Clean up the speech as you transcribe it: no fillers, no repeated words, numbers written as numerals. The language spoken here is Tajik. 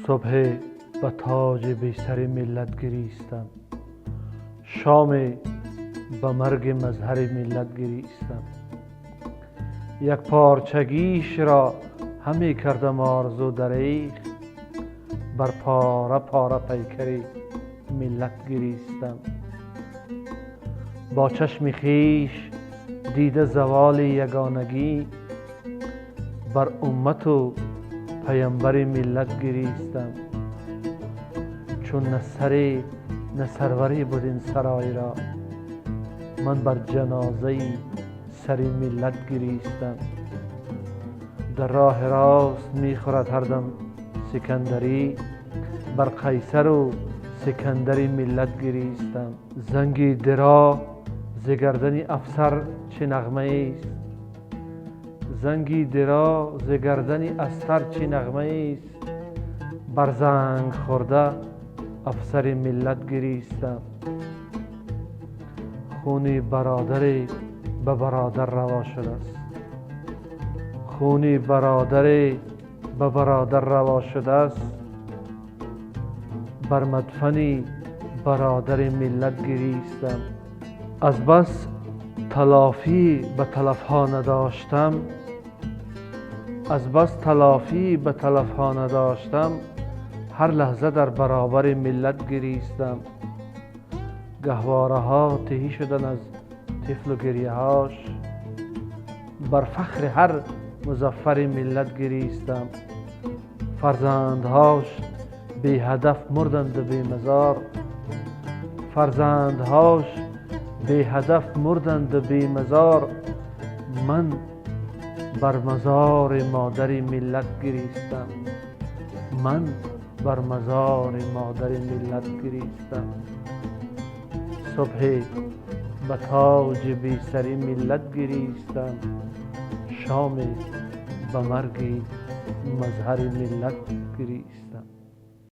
Субҳе ба тоҷи бесари миллат гиристам, шоме ба марги мазҳари миллат гиристам. Як порчагишро ҳаме кардам орзу, дареғ бар пора пора пайкари миллат гиристам. Бо чашми хеш дида заволи ягонагӣ, бар уммату паямбари миллат гиристам. Чун на саре, на сарваре буд ин саройро, ман бар ҷанозаи сари миллат гиристам. Дар роҳи рост мехӯрад ҳардам Сикандарӣ, бар Қайсару Сикандари миллат гиристам. Занги диро зи гардани афсар чӣ нағмаест, занги диро зи гардани астар чӣ нағмаест, бар занг хӯрда афсари миллат гиристам. Хуни бародаре ба бародар раво шудааст, хуни бародаре ба бародар раво шудааст, бар мадфани бародари миллат гиристам. Аз бас талофӣ ба талафҳо надоштам, аз бас талофӣ ба талафҳо надоштам, ҳар лаҳза дар баробари миллат гиристам. Гаҳвораҳо тиҳӣ шудан аз тифлу гирьяҳош, бар фахри ҳар музаффари миллат гиристам. Фарзандҳош беҳадаф мурданду бемазор, фарзандҳош беҳадаф мурданду бемазор, ман бар мазори модари миллат гиристам, ман бар мазори модари миллат гиристам. Субҳе ба тоҷи бесари миллат гиристам, шоме ба марги мазҳари миллат гиристам.